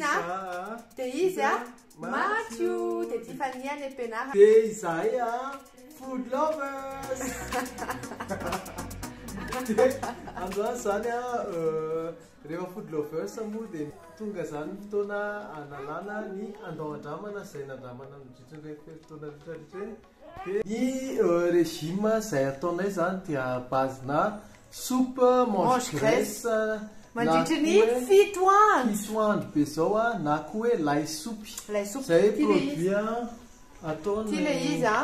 Dina dia izy a Mathieu dia Tiffany any am-pianarana. Dia izahay a Food Lovers. Dia androany izany a rehefa Food Lovers moa dia tonga izany ny fotoana hanalana ny andao andramana izay nandramana nandritra ireny fe-potoana rehetra rehetra ireny. Ny régime izay ataonay izany dia à base-na soupe mange graisse na Mandritry ny koa hoe fito andro. fito andro be izao a, na koa hoe laisoupy. Laisoupy. Izay Ity ilay izy. produit ataon'ny Ity ilay izy a.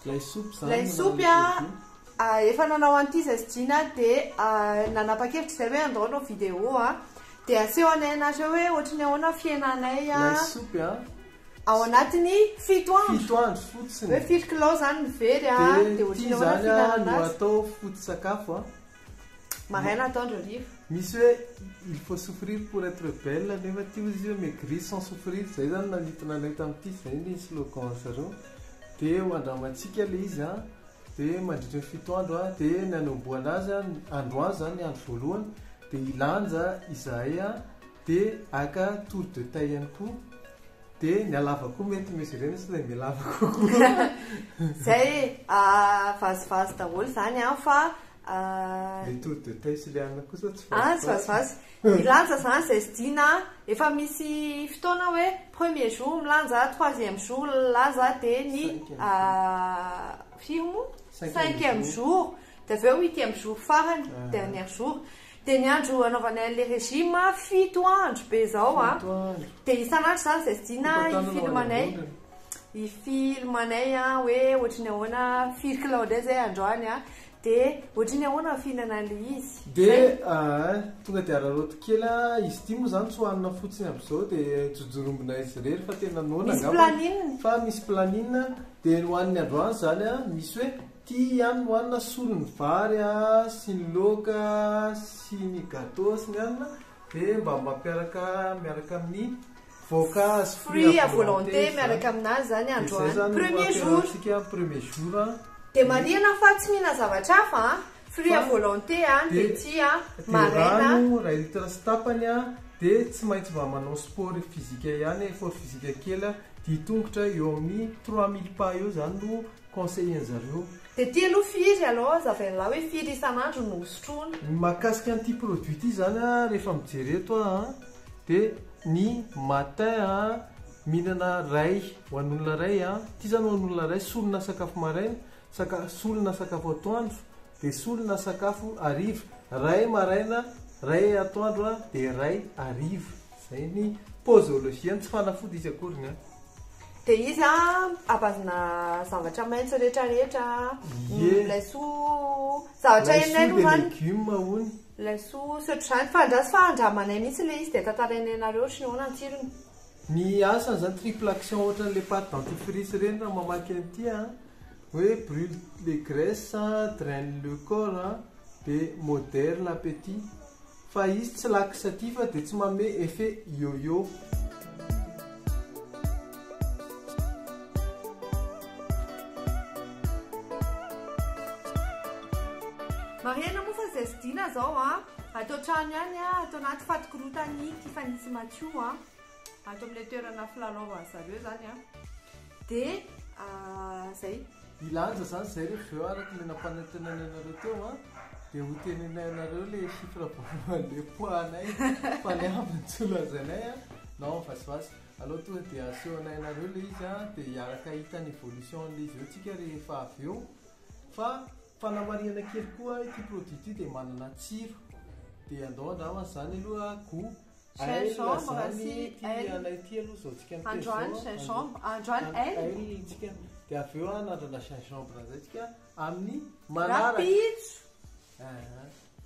Laisoupy izany Laisoupy no a, produit. efa nanao an'ity izahay sy Gina dia nanapa-kevitra izahay hoe andao hanao vidéo a. Dia asehonay anareo hoe ohatry ny ahoana fiainanay a. Laisoupy a. Ao anatin'ny fito andro. Fito andro fotsiny. Hoe firy kilao izany ny very a, Dia dia ohatry ity ny ahoana izany fihinanana no azy. atao foto-tsakafo a. Maraina, atoandro, hariva. Misy hoe il faut souffrir pour être belle nefa ity hozy izy hoe maigrir sans souffrir, izay izany nanintona anay tamin'ity, izay ny slogan zareo. Dia ho andramantsika ilay izy a, dia mandritra ny fito andro a, dia ny hanombohana azy a, androany izany ny andro voalohany, dia hilanja izahay a, dia haka tour de taille ihany koa. Dia ny halava koa mety mesurer-na sao dia mihalava kokoa. Zay e, vazivazy daholo izany an, fa. Le tour de taille sy le anona kosa tsy Ah, tsy vazivazy. vazivazy. Milanja izany izay sy Dina an, efa misy fotoana hoe premier jour milanja, troisième jour milaza dia ny firy moa? Cinquième jour, dia avy eo huitième jour farany, dernier jour. Dia ny andro hanaovanay an'ilay régime fito andro be izao a. Fito andro. Dia isan'andro izany izay sy Dina Kopa-tanana ho any hi-film-anay. ambondrona. Hi-film-anay a, hoe ohatry ny ahoana, firy kilao indray izay androany a. Dia ohatry ny ahoana ny fihinana an'ilay izy. Dia tonga dia araraoty kely a, izy ity moa izany tsy hohanina fotsiny amin'izao dia jojorombina izy irery fa tena noana Misy angamba. planine. Fa misy planine, dia ny hohaniny androany izany a, misy hoe Ty ihany no hanina solon'ny vary sy ny laoka sy ny gâteau sy ny anona dia mba mampiaraka miaraka amin'ny voankazo Fruits à volonté miaraka aminazy zany androany premier jour. Tsika premier jour. Dia marihana fa tsy mihina zavatra hafa an, fruits à volonté an, dia ty an, maraina. Dia rano iray litre sy tapany an, dia tsy maintsy mba manao sport physique ihany, effort physique kely, dia tongotra eo amin'ny 3000 pas eo zany no Conseiller zareo. Dia ty aloha firy aloha azavain'lah hoe firy isan'andro no hosotroina? Ny mahakasika an'ity produit ity izany an, rehefa mijery eto aho an, dia ny matin an, mihinana iray ho an'olona iray an, ity izany ho an'olona iray solona sakafo maraina, saka- solona sakafo atoandro, dia solona sakafo hariva, iray maraina, iray atoandro an, dia iray hariva, izay ny posologie-ny, tsy fanafody izy akory ny an. Dia izy an, à base-na zavatra maitso rehetra rehetra, Ie. laisoa, zavatra henonay Laisoa aloha dia izany. legioma hono. Laisoa sy ohatr'izany, fa andraso fa andramanay mihitsy ilay izy dia tantarainay anareo ohatry ny ahoana ny tsirony. Ny asany izany triple action ohatran'ilay pâte dentifrice ireny raha mamaky an'ity an, hoe brûle les graisses, draine le corps an, dia modère l'appétit. Fa izy tsy laxatif dia tsy manome effet yo-yo. Marihana moa fa izay sy Dina zao an, ato an-trano ihany an, ato anaty fatin-korotan'i Tiffany sy Mathieu an, ato amin'ilay toerana filalaovan'ny zareo izany an, dia izay. Hilanja zany zay refa avy eo araka le nampanantenana anareo teo an, de ho teneninay anareo le chiffre voalohany le poids anay fa ny ambiny tsy ho lazainay an, na en vazivazy. Aleo tonga de asehonay anareo le izy an, de hiaraka hahita ny évolution an'le izy eo tsika rehefa avy eo. Fa fanamarihana kely koa ity produit ity de manana tsiro, de andao andramana zany aloha gout Gingembre sy ail. Androany gingembre, androany ail. Tsika dia avy eo hanandrana gingembre indray tsika amin'ny manaraka. Rahampitso.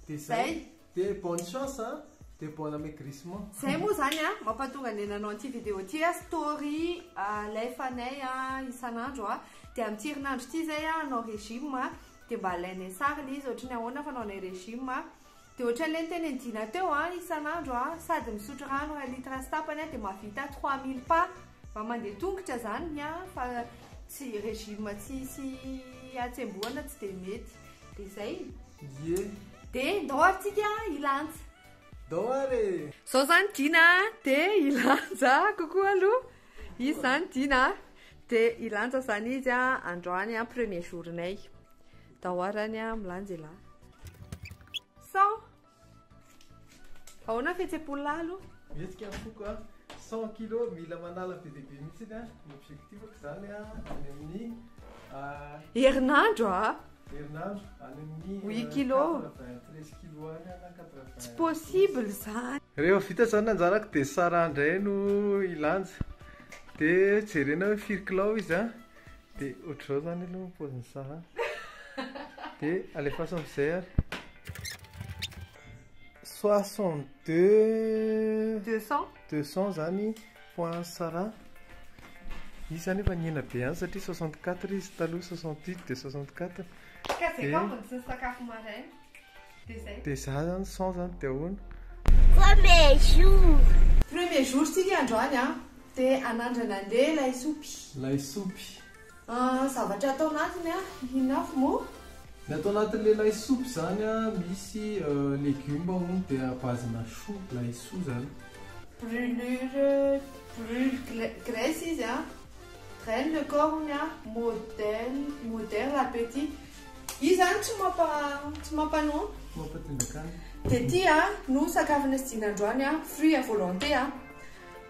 Dia zay. Dia bonne chance an, dia bon amaigrissement. Zay moa zany an, mampatonga anay nanao an'ity vidéo ity an, story alefanay an isan'andro an, dia amin'ity herinandro ity zay an hanao régime an, dia mba alainay sary ilay izy ohatry ny ahoana fanaonay régime an. Dia ohatran'ilay notenenin'i Dina teo an, isan'andro an, sady misotro rano iray litre sy tapany an, dia mahavita 3000 pas, mba mandeha tongotra izany ny ahy fa tsy régime tsisy hatsembohana tsy dia mety. Dia izay. Ie. Dia ndao ary tsika hilanja. Dao ary! Zao zany Dina dia ilanja kokoa aloha. Izy zany Dina dia ilanja zany izy androany premier jour-nay. Dao arany milanja ialahy. 100. Ahoana fihetseham-po-lahy aloha? Mihetsika ny foko a. 100 kilo mila manala be dia be mihitsy ny objectif-ko zany any amin'ny herinandro a. Herinandro any amin'ny 8 kilo. 93 kilo any na 80. Tsy possible zany. Rehefa vita zany ny anjarako dia Sarah indray no ilanja. Dia jerena hoe firy kilao izy a. Dia ohatr'izao zany aloha ny paozin'i Sarah. Dia alefaso amin'izay ary. 62 200. 200 zany point Sarah. Izy zany efa nihena be ihany satria 64 izy taloha, 68 dia 64. Ka zay koa mbola tsy nisakafo maraina. Dia zay. Dia za zany 100 zany dia ahoana? Premier jour. Premier jour tsika androany a, dia anandrana andeha laisopy. Laisopy. Zavatra atao anatiny a, inona avy moa? Ny atao anatin'ilay laisopy zany a, misy légumes hono dia base-na chou, laisoa zany. Brûlure, brûle graisse izy a, draine le corps hono a, modèle l'appétit. Izy zany tsy mampa, tsy mampanoana. Tsy mampatendakany. Dia ty a, no sakafona sy dina androany a, fruit à volonté a.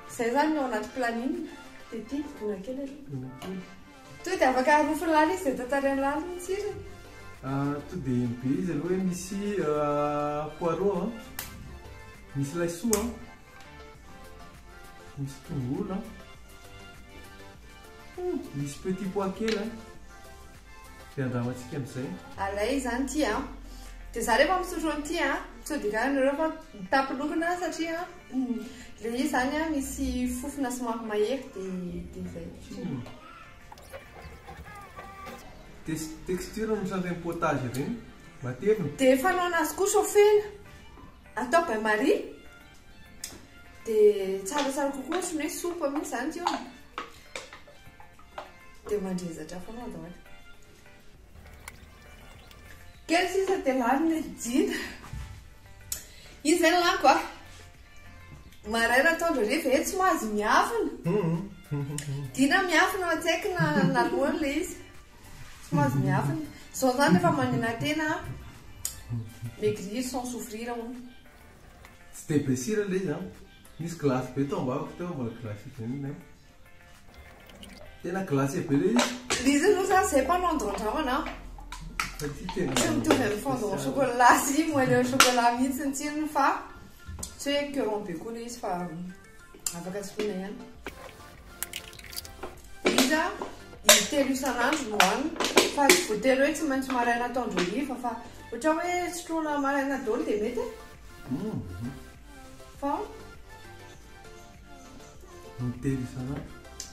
Zay zany no ao anaty planning. Dia ty, dona kely aloha. Dona kely. To dia afaka arofony lala izy dia tantarainy lala ny tsirony. To dia eny be izy aloha hoe misy poireau a, misy laisoa a, misy tongolo a, misy petit pois kely a. Dia andramantsika amin'izay. Alay zany ty a. Dia za rehefa misotro an'ity a, sao dia karaha nareo fa mitapilokona satria le izy zany a misy fofona somary mahery dia zay. Texture ohatran'ireny potage ireny, matevina. Dia fanaona azy koa chauffena, atao bain marie. Dia tsaratsara kokoa ohatran'ny hoe soupe mihitsy zany ty io. Dia mandrezatra foana daholo. Kely sisa dia lany ny jina. Izy zay ny laniko a. Maraina atoandro hariva e, tsy mahazo miafina. Dina miafina fa tsy haiko na nalohany ilay izy. Tsy mahazo miafina. Izao zany rehefa manena tena, maigrir sans souffrir hono. Tsy dia be sira ilay izy an. Nisy glace be tao ambavako teo, mbola glace be ny. Tena glacé be ilay izy. Ilay izy aloha zany izay mpanao androandramana. Fa ty tena Tsy mitovy amin'ny fondant au chocolat sy moelleux au chocolat mihitsy ny tsirony fa tsy hoe écœurant be koa ilay izy fa afaka tsinponina ihany. Izy a, intelo isan'andro no hohanina fa tsy voatery hoe tsy maintsy maraina atoandro hariva fa ohatra hoe sotroina maraina daholo dia mety e. Fa Intelo isan'andro.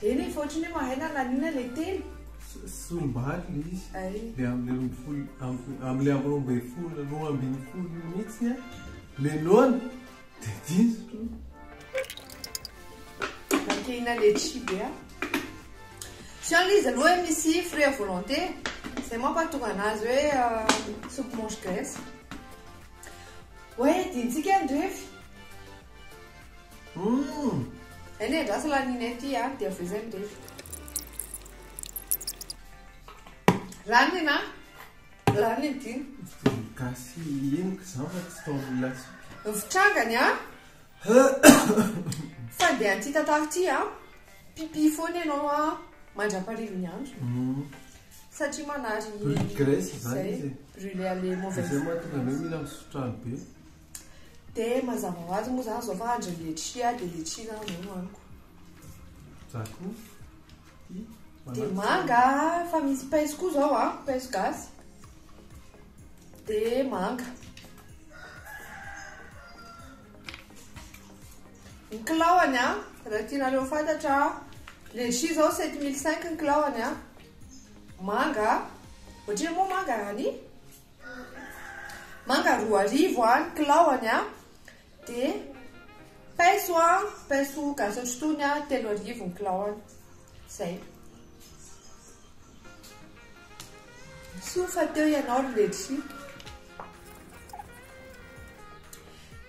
Eny e, fa ohatran'ny hoe mahay na lanina ilay telo. Solombary ilay izy. Ilay amin'ilay roa ambin'ny folo, amin'ilay amin'ny roa ambin'ny folo, 12 io mihitsy an, ilay noana dia dimy sotroina. Nankehina letchi be aho. Sinon ilay izy aloha hoe misy fruit à volonté. Izay mampahatonga anazy hoe soupe mange graisse. Hoe dintsika ny revy. Eny e, andraso laninay ity a, dia avy eo izay mirevy. Lany na? Lany ny dina. Tsy dia gasy henoko izany fa tsy tao amin'ny lasopy. Ny fitrangany a, fandehan'ity tantara ity a, pipi foana ianao a, mandra-parivin'ny andro. Satria manary Brûle graisse izany izay, izy e. brûler aller mauvaise. Izay mahatonga anao mila misotro rano be. Dia mazava ho azy moa izany izao fa andro letchi a, dia letchi izany izao no haniko. Za koa tia Dia manatitra. manga fa misy paiso koa izao a, paiso gasy. Dia manga. Ny kilaoany a, raha tianareo ho fantatra, letchi izao 7500 ny kilaoany a. Manga, ohatrinona moa manga Rani? Manga 2000 a, ny kilaoany a. Dia paiso a, paiso gasy ohatr'itony a, 3000 ny kilaoany. Zay. Soa fa teo ianao ry letchi.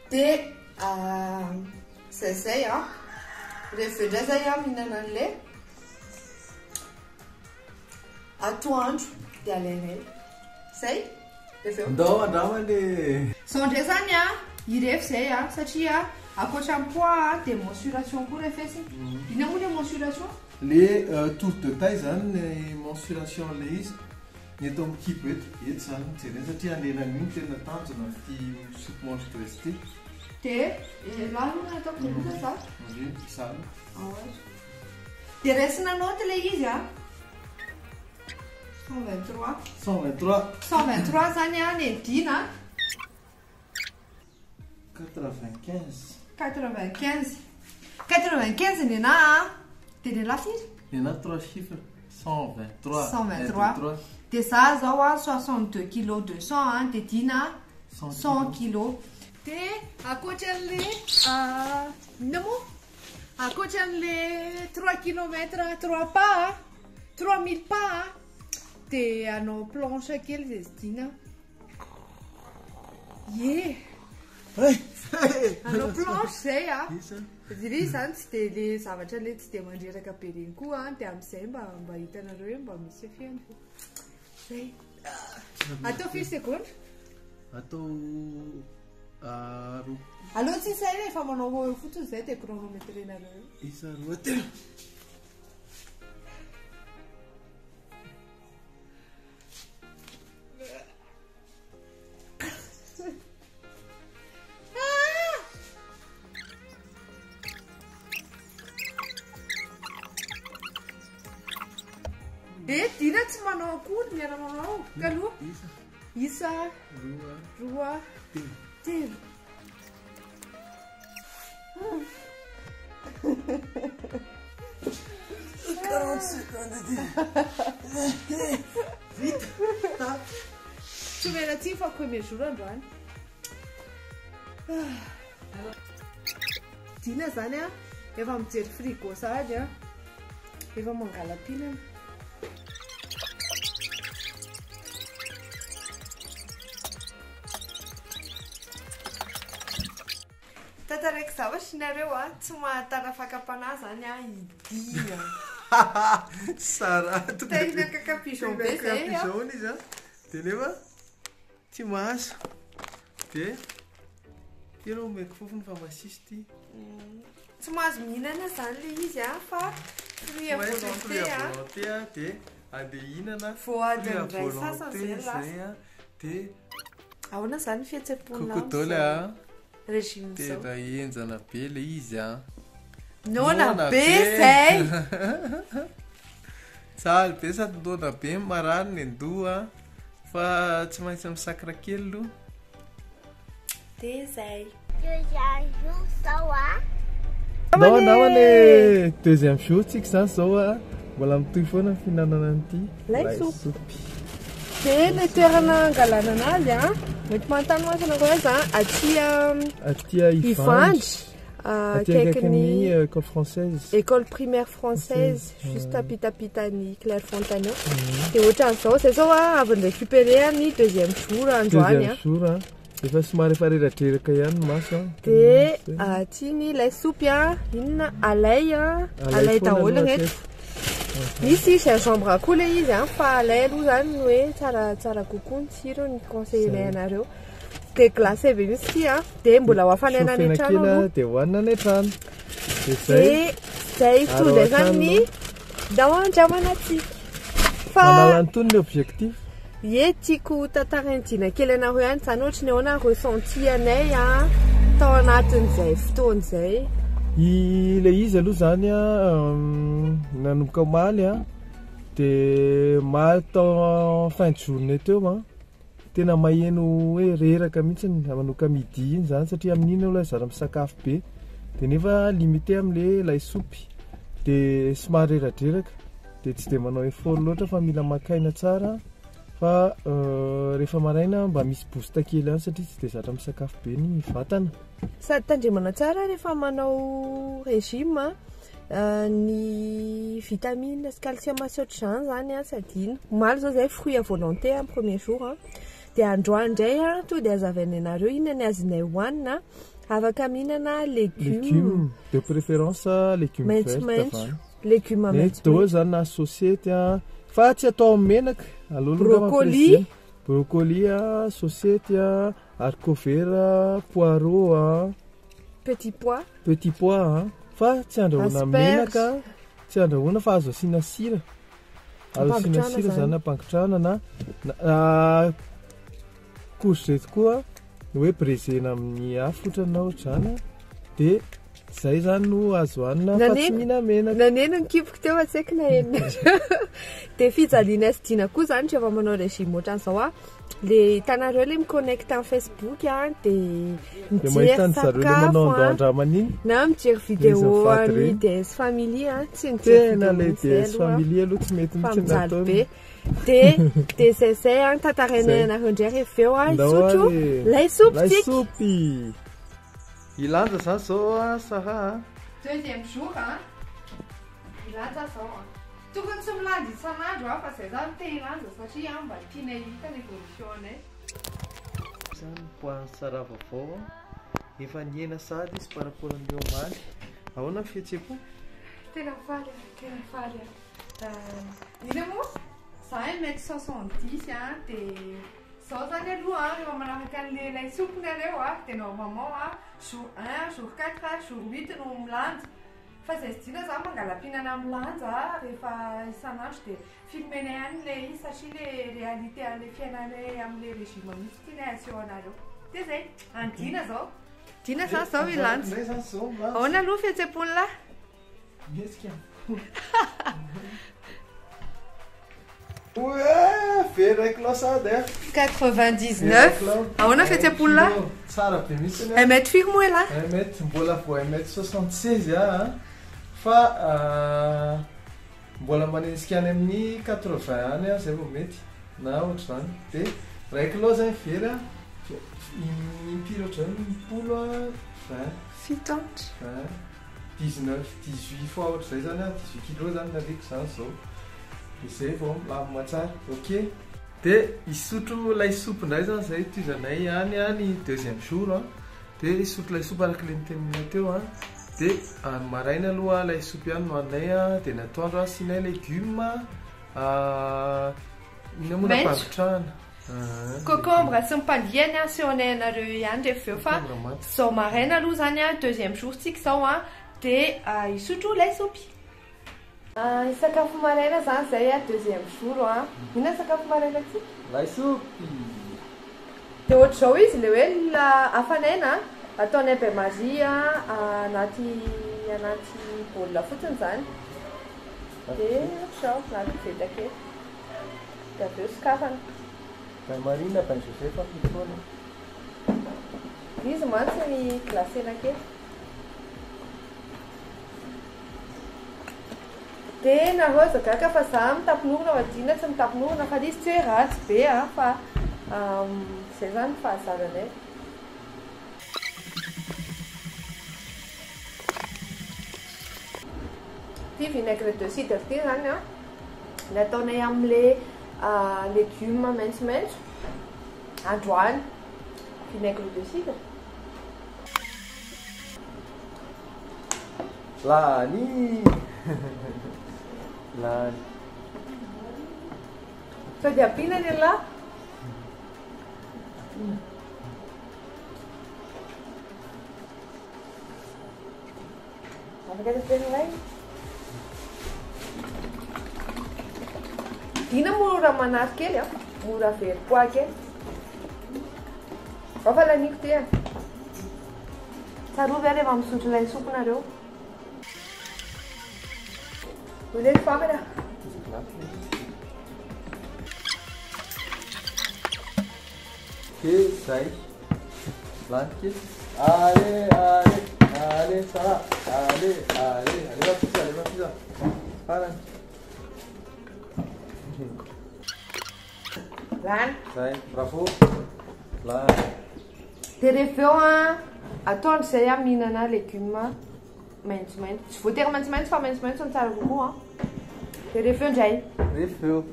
Dia Zay zay a. Rehefa eo indray zay a mihinana an'le atoandro dia alainay. Zay? Rehefa eo. Ndao andramana e. Zao indray zany a, irefy zay a, satria ankoatra ny poids dia mensuration koa refesina. Inona moa le mensuration? Le tour de taille zany ny mensuration le izy. Ny eto amin'ny kibo eto, eto zany no jerena satria anelana io no tena tanjona amin'ity soupe manche graisse ity. Dia lahy aloha no ataoko dia loka za. Indrindra, za aloha. Ao ary. Dia raisina note ilay izy a. 123. 123. 123 zany a ny Dina. 95. 95. 95 ny anahy a. Dia ny anahy firy? Ny anahy 3 chiffres. 123. 123. Dia za zao a 62 kilos 200 a, dia Dina 100 kilos. Dia ankoatran'le inona moa? Ankoatran'le 3 kilomètres 3 pas a, 3000 pas a, dia hanao planche kely zay izy Dina. Ie. Hanao planche zay a. Iry zany tsy dia le zavatra le tsy dia mandreraka be reny koa a, dia amin'izay mba mba hitanareo hoe mba misy effet-ny. Zay. Atao firy segondra? Atao roa. Aleo tsy isaina efa manao eo fotsiny zay dia chronométrer-nareo eo. Isa roa telo. Dia Dina tsy manao akory miara-manao kaloha. Isa. Isa. Roa. Roa. Telo. Telo. Vita. Tsy omena tsiny fa premier jour androany. Dina zany a, efa mijery frigo sahady a, efa mangala-pihinana. Tantaraiko zavatra nareo a, tsy mahatana fakam-panahy zany a i Dina. Sara, tonga Te hihinana caca pigeon be zay a. Pigeon izy a, dia nefa tsy mahazo. Dia ty aloha omeko fofony fa masiso ty. Tsy mahazo mihinana zany le izy a, fa fruit à Tsy maintsy volonté fruit à a. volonté a, dia andeha hihinana Vao adiny fruit à iray sasany volonté zay lasa. zay a, dia Ahoana zany fihetseham-ponao Coucou daholo a. Régime zao. Tena henjana be le izy a. Noana Noana be be. zay. Tsara be sady noana be marary ny andoha fa tsy maintsy misakra kely aloha. Dia zay. Deuxième jour zao a. Ndao namana e. Deuxième jour tsika zany zao a. Mbola mitohy foana ny fihinanana an'ity Laisoa. laisoa. Dia le toerana angalana anazy a, mety manontany mantsy anareo azy a, aty Aty Ivandry. Ivandry, Aty akaikin'ny akaikin'ny école française. École primaire française, juste apitapitany Clairefontaine eo. Dia ohatran'izao, zay zao a, avy ni-récupérer ny deuxième jour androany Deuxième a. jour a. Efa somary efa reradreraka ihany ny maso a. Dia aty ny laisopy a, inona alay a, alay foana daholo aloha reto. hatreto. Misy gingembre koa le izy a, fa alay aloha zany ny hoe tsara tsara kokoa ny tsirony, conseiller anareo. Dia glacé be mihitsy ity a, dia mbola ho afanaina any Sofena an-trano kely a, aloha. dia hohanina any an-trano. Dia zay. Dia zay Ary tonga ao zany ny an-trano. ndao andramana antsika. Fa Manala ny tony ny objectif. Ie, tiako tantarain'i Dina kely anareo ihany zany ohatry ny ahoana ressenti anay a tao anatin'izay fotoana izay. Ilay izy aloha zany a, nanomboka omaly a, dia omaly tao fin de journée teo a, tena maheno hoe reraka mihitsy manomboka midi iny zany satria amin'iny aloha zara misakafo be, dia nefa limité amin'le laisopy, dia somary reradreraka, dia tsy dia manao effort loatra fa mila makaina tsara. Fa rehefa maraina mba misy boost kely ihany satria tsy dia zatra misakafo be ny vatana. Sady tandremana tsara rehefa manao régime a, ny vitamine sy calcium sy ohatr'izany zany a, tsy adino. Omaly zao zay fruit à volonté a, premier jour a. Dia androany indray a, tonga dia azavaina anareo inona ny azonay hohanina. Afaka mihinana légume. Légume, de préférence légume vert Maitsomaitso. zany. Légume Mety maitsomaitso. daholo zany na sosety a, fa tsy atao amin'ny menaka. Aleo aloha angamba Brocoli. préciser. Brocoli a, sosety a, haricot vert a, poireau a, Petit pois. petit pois a. Fa tsy andrahoana Asperge. menaka, tsy andrahoana fa azo asiana sira. Azo asiana Ampangotrahana sira zany. zany ampangotrahana na courgette koa ny hoe braisena amin'ny afo ohatra na ohatr'izany a. Dia zay zany no azo hanina fa tsy Naneno. mihina menaka. Naneno ny kiboko teo fa tsy haiko na henonareo. Dia fijaliana sy dina koa zany rehefa manao régime ohatran'izao a. Le hitanareo le miconnecte amin'ny Facebook a, dia Dia mijery mahita ny zareo le manao sakafo a. andramana iny. Na mijery vidéo mivady an'ny ireny. DS Family a, tsy nijery Tena vidéo le mihitsy zay DS aloha. Family aloha tsy mety Fa mihitsy ny mijaly nataony. be. Dia dia zay zay a, tantarainay Zay. anareo indray rehefa eo a, Ndao hisotro ary. lay soupe tsika. Lay soupy. Ilanja zany zao a, Sarah a. Deuxième jour a, ilanja zao a. Tokony tsy milanja isan'andro a, fa zay zany te hilanja satria mba tianay hita ny évolution anay. Zany poids Sarah vaovao a. Efa nihena sady izy par rapport amin'ireo omaly. Ahoana ny fihetseham-po? Tena faly a, tena faly a. Ina moa? Za 1m70 a, dia zao zany aloha a, rehefa manaraka an'le lay soupe nareo a, dia normalement a, jour 1, jour 4, jour 8 no milanja. Fa zay sy dina zany mangala-pihinana milanja rehefa isan'andro dia filmenay ihany le izy satria le réalité an'le fiainanay amin'le régime mihitsy tianay aseho anareo. Dia zay, any dina zao. Dina zany zao ilanja. Indray zany zao milanja. Ahoana aloha fihetseham-pon'ny lahy? Mihetsika. Ouais, very kilao sady a. 99. Ahoana fihetseham-pon'ny lahy? Tsara be mihitsy ny a. Un mètre firy moa ialahy? Un mètre, mbola vao 1m76 a, fa mbola manenjika any amin'ny 80 any a, zay vao mety na ohatr'izany. Dia iray kilao zany very a, impiry ohatr'izany, impolo a, vingt, Fito andro. vingt, 19, 18 fois ohatr'izay zany a, 18 kilos zany nariko zany zao. Dia zay vao milamina tsara, ok. Dia hisotro lay soupe indray zany zay tohizanay ihany a, ny deuxième jour a. Dia hisotro lay soupe araka ilay nitenenina teo a. Dia any maraina aloha lay soupe ihany no haninay a, dia ny atoandro asianay légume a, inona moa Maitso. nampangotrahana? Concombre sy mpandiany a, asehonay anareo ihany rehefa avy eo fa Concombre maty. zao maraina aloha zany a, deuxième jour tsika zao a, dia hisotro lay soupy. Hisakafo maraina zany zay a, deuxième jour a. Inona sakafo maraina tsika? Lay soupy. Dia ohatr'izao izy le hoe hafanaina a, ataonay bain-marie a, anaty baolina fotsiny zany. Dia ohatr'izao, anaty koveta kely. Dia avy eo sokafana. Bain-marie na bain Joseph amin'ny fotoana. Izy mantsy ny glacena kely. Dia nareo aza gaga fa za mitapin'orona fa dina tsy mitapin'orona fa izy tsy hoe ratsy be a, fa zay zany ny fahazaranay. Ty vinaigre de cidre ty zany a, nataonay amin'le légume maitsomaitso androany. Vinaigre de cidre. Lany. Lany. Sao dia ampiana ny lahy? Afaka tafena ilay? Dina mora manary kely a, mora very poids kely. Ao fa laniko ty a. Tsarovy ary rehefa misotro ilay soupe nareo. Olay famana. Dia zay. Lany kely. Allez, allez, allez, Sarah. Allez, allez, allez, va pizza, allez, va pizza. Farany. Lany. Zay, bravo. Lany. Dia rehefa eo a, atoandro zay a mihinana légume maitsomaitso. Tsy voatery maitsomaitso fa maitsomaitso no tsara kokoa a. Dia rehefa eo indray. Rehefa eo.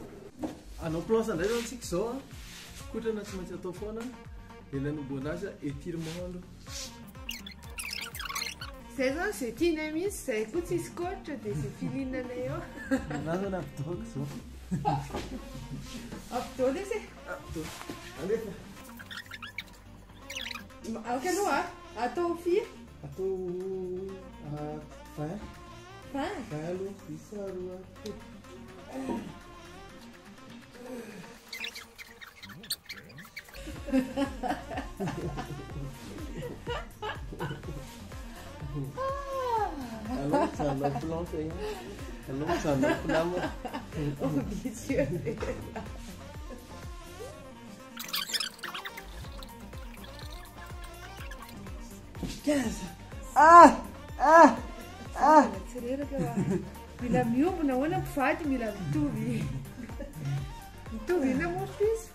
Anao planche indray zany tsika izao a. Kotrana tsy maintsy atao foana. Dia nanomboana azy a, étirement aloha. Zay zao zay tianay mihitsy, zay koa tsisy coach dia zay feeling-nay eo. Nanazo na abdoako zao. Abdo lesy e. Abdo. Alefa. Aoka aloha a. Atao firy? Atao 20. 20? 20 aloha, isa roa telo. Alao mijanona planche ihany. Alao mijanona mpinamana. Ambitieux be. 15. Ah! Ah! Ah! Tsy reraka fa mila miombona ahoana mpivady mila mitovy. Mitovy inona moa ry izy?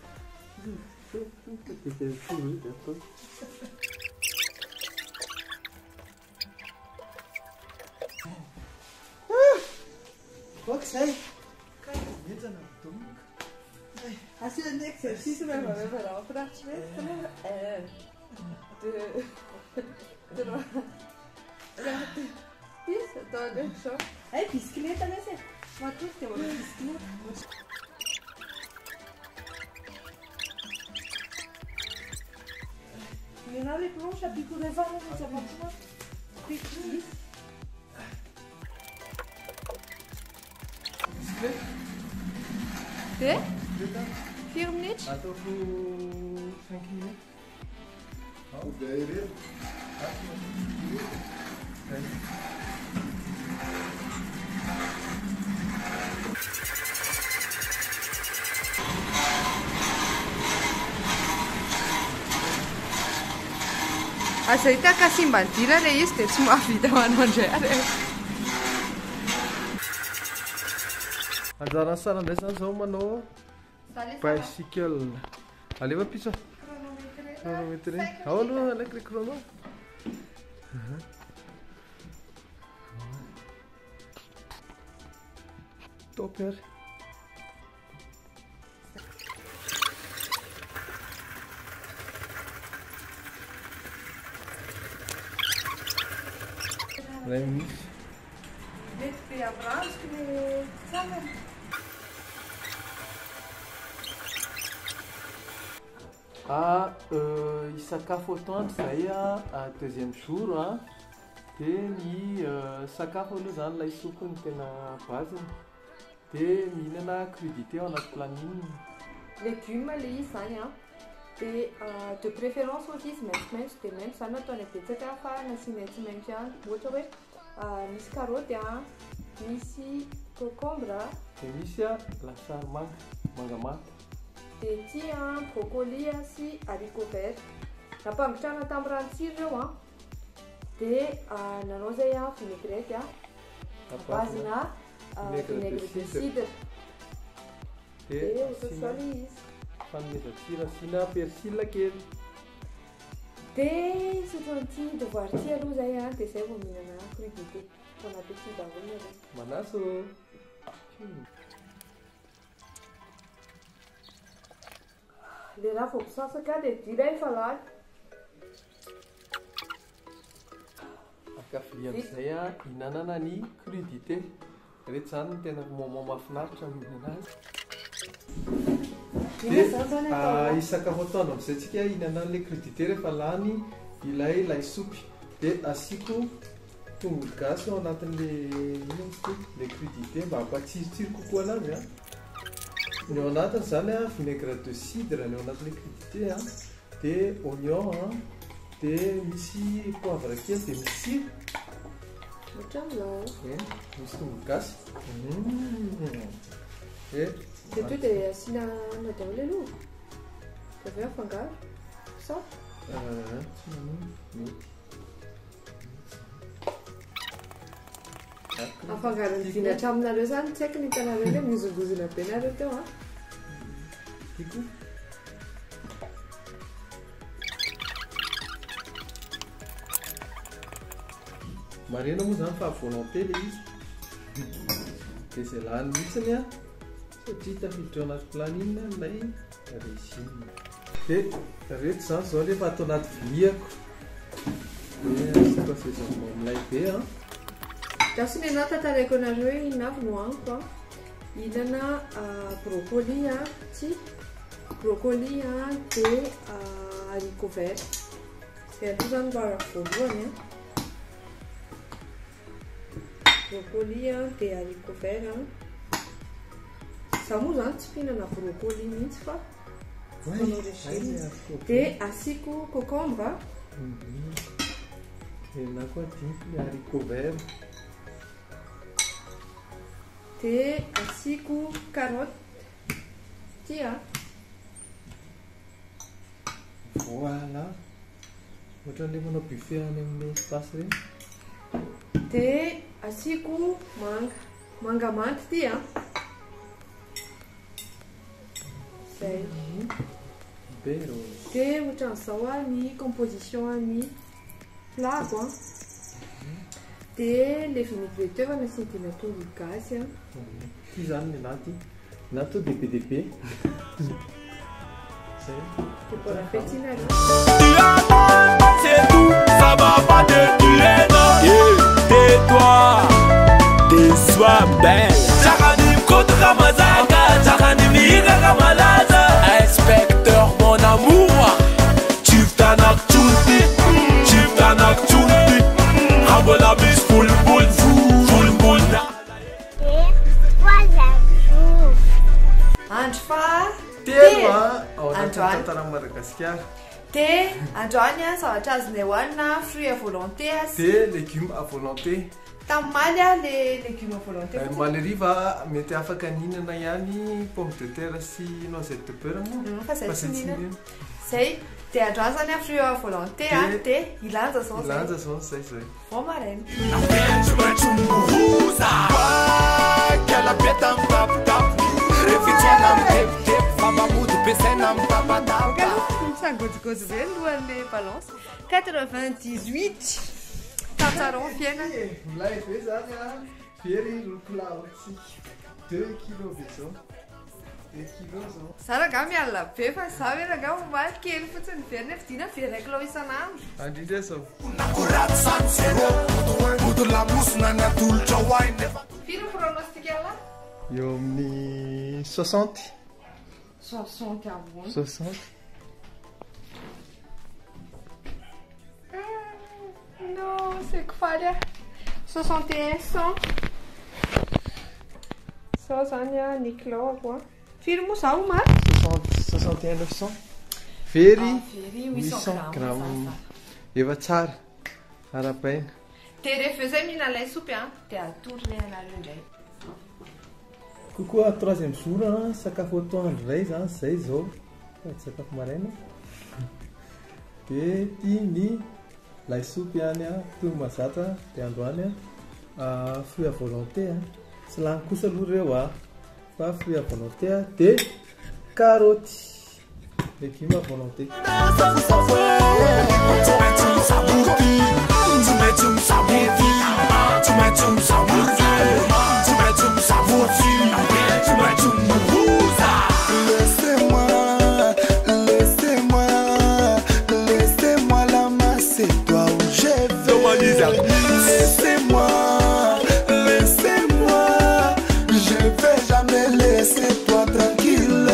Ok zay. Mihenjana ny domiko. Asiana ny exercice rehefa rehefa mahafinaritra be. 1, 2, 3, 4, 6, atao an'ireo zao. Ay, bicyclette lesy e. Matory dia manao bicyclette. Maintenant les planches à picorer ça va pas. Pique. Bicyclette. Dia? Bicyclette. Firy minitra? Ataoko 5 minutes. Irery. Zay. Aza hita ka simba ny dila ilay izy dia tsy mahavita manao indray ary. Anjaran'ny Sara indray zany zao manao bicycle. Alefa pizza. Chronométré. Ao aloha alaiko le chrono. Top ary. Ray minitra. Mety be amin'ny ranjoko le tsangana. Hisakafo atoandro zay a, deuxième jour a. Dia ny sakafo aloha zany laisoa no tena base-ny. Dia mihinana crudité ao anaty planning. Légumes le izy zany a. Dia de préférence ohatra izy maitsomaitso dia maitso zany ataonay betsaka fa nasianay tsy maitso ihany. Ohatra hoe misy karaoty a, misy concombre a. Dia misy a lasary manga, manga manta. Dia ity a brocoli a sy haricot vert. Nampangotrahana tamin'ny rano-tsira ireo a. Dia nanao izay a vinaigrette a. Base-na Vinaigre de vinaigre de cidre. cidre. Dia Dia ohatran'izao asiana ilay izy. fanomezan-tsira asiana persil kely. Dia hisotro an'ity devoir ity aloha izay a, dia izay vao mihinana crudité. Bon appétit daholo nareo. Manaso. Le raha vao misasaka dia dila efa lany. Akafy amin'izay a hinanana ny crudité. Reto zany no tena moment mahafinaritra mihinana azy. Inona zany zany atao Dia anaty? hisakafo atoandro amin'izay tsika hihinana an'ilay crudité rehefa lany ilay laisopy. Dia asiako tongolo gasy ao anatin'le inona izy ity? Le crudité mba hampatsirotsiro kokoa anazy a. Ny ao anatiny zany a vinaigre de cidre ny ao anatin'le crudité a. Dia oignon a, dia misy poivre kely, dia misy sira. Ohatran'izao. Misy tongolo gasy. Dia Dia to dia asiana anana daholo aloha. Dia avy eo afangaro. Sa? Tsy maninona, mety. Afangaro ny dina hatraminareo zany, tsy haiko ny hitanareo hoe mihozongozona be nareo teo a. Tiako. Marina moa zany fa volonté le izy. Dia izay lany mihitsiny a, satria tafiditra ao anaty planning ilay régime. Dia reto zany zao rehefa atao anaty viliako. Dia asiako assaisonnement milay be a. Gasy ny anah tantaraiko anareo hoe inona avy no haniko a. Hihinana brocoli a, tsy brocoli a, dia haricot vert. Zay aloha zany mba voalohany a. Brocoli a, dia haricot vert a. Za moa zany tsy mpihinana brocoli mihitsy fa manao régime. Dia asiako concombre. Dia na koa adinoko ny haricot vert. Dia asiako carotte. Ty a. Voilà. Ohatran'ilay manao buffet any amin'ny espace ireny. Dia asiako manga. Manga manta ty a. Zay. Be rose. Dia ohatran'izao a ny composition ny plat-ko a. Dia le vinaigrette efa nasiana dina tongolo gasy a. Ty zany ny anaty. Na to dia be dia be. Zay. Dia bon appétit nareo. C'est tout, ça va pas te tuer, non. Tais-toi, tais-toi belle. Tsara ny mikotoka mazaka, tsara ny mihiraka malaza. Inspecteur mon amour, Chief Tanak Tchouti, Chief Tanak Tchouti. Rambola misy volomboly, volomboly. Troisième jour. Andro fa telo a ao anatin'ny Androany. tantaran'i Madagasikara. Dia androany a zavatra azonay hohanina fruit à volonté a sy Dia légumes à volonté. Tamin'ny maly a le légumes à volonté fotsiny. Omaly hariva mety afaka nihinana ihany pomme de terre sy noisette de beurre moa. Fa zay Fa tsy zay tsy nihinana. nihinana. Zay. Dia androany zany a fruit à volonté a, Dia dia ilanja zao zay. Ilanja zao zay zay. Vao maraina. Misangojigoji be ny lohan'le balance. 98. Tantarao ny fiainana. Milay be zany a. Very roa kilao 2 kilos be zao. 2 kilos zao. Za rangahy mialona be fa za ve rangahy omaly kely fotsiny very nefa dina very iray kilao isan'andro. Andrindra zao. Firy ny pronostic alahy? Eo amin'ny 60. 60 ahoana? 60. Non, c'est que faly aho. 61 100. Zao zany a ny kilaoko a. Firy moa zaho omaly? 61 900. Very Ah, very 800 800 grammes, grammes. ça, ça. Efa tsara. Arabaina. Dia rehefa eo zay mihinana ilay soupy a, dia atorony anareo indray. Coucou, à troisième jour, hein, sakafo atoandro indray zany, zay zao. Sady sakafo maraina. Dia ty ny lay soupy ihany a, toy ny mahazatra, dia androany a, fruit à volonté a. Tsy lany kosa aloha ireo a, fa fruit à volonté a, dia carotte, légumes à volonté. Laissez-moi, laissez-moi, laissez-moi la main, c'est toi où je vais. Laissez-moi, laissez-moi, je vais jamais laisser toi tranquille.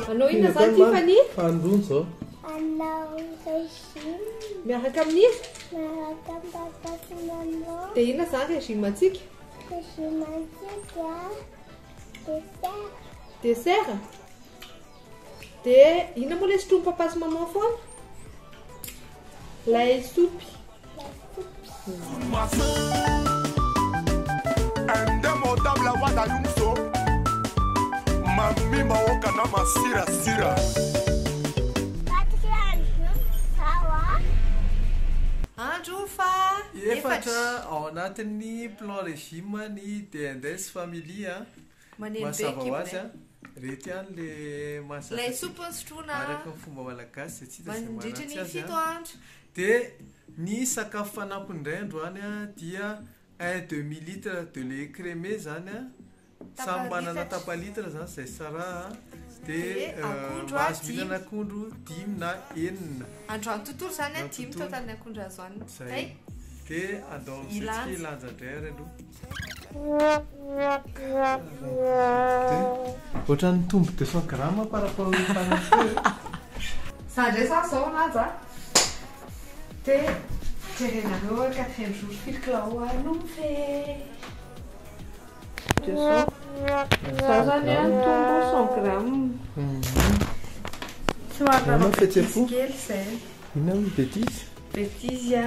Anao inona zany Tiffany? Fanindroany zao. Anao régime. Miaraka amin'iza? Miaraka amin'ny papa sy maman. Dia inona zany régime antsika? Régime antsika dessert. Dessert? Dia inona moa ilay sotroin'ny papa sy maman foana? Lay soupy. Quatrième jour, ça va? Andro fa Efatra ao anatin'ny plan régime ny D&S Family a. Maneno be Mazava ho azy kibonay. a. Reto ihany le mahazatra Lay antsika. soupy ny sotroina. Araka ny fomba malagasy zay tsy hita izay Mandritra ny maharatsy azy a. fito andro. Dia ny sakafo fanampiny indray androany a dia un demi litre de lait crémé zany a. Samy manana Tapa-litre. tapa-litre zany zay sara a. Dia akondro mahazo dimy. mihinana akondro 5 na 6. Androany tontolo zany Androany 5 tontolo. totalny akondro azo hohanina. Zay. Zay. Dia andao amin'izay Ilanja. tsika ilanja indray ary aloha. Ohatran'ny mitombo 200 grammes par rapport amin'ny farany. Za indray zany zao lanja. Dia jerenareo quatrième jour firy kilao no mifehy. 200. Za zany mitombo 100 grammes. Somary Inona nanao ny fihetseham-po? bêtise kely zay. Inona ny bêtise? Bêtise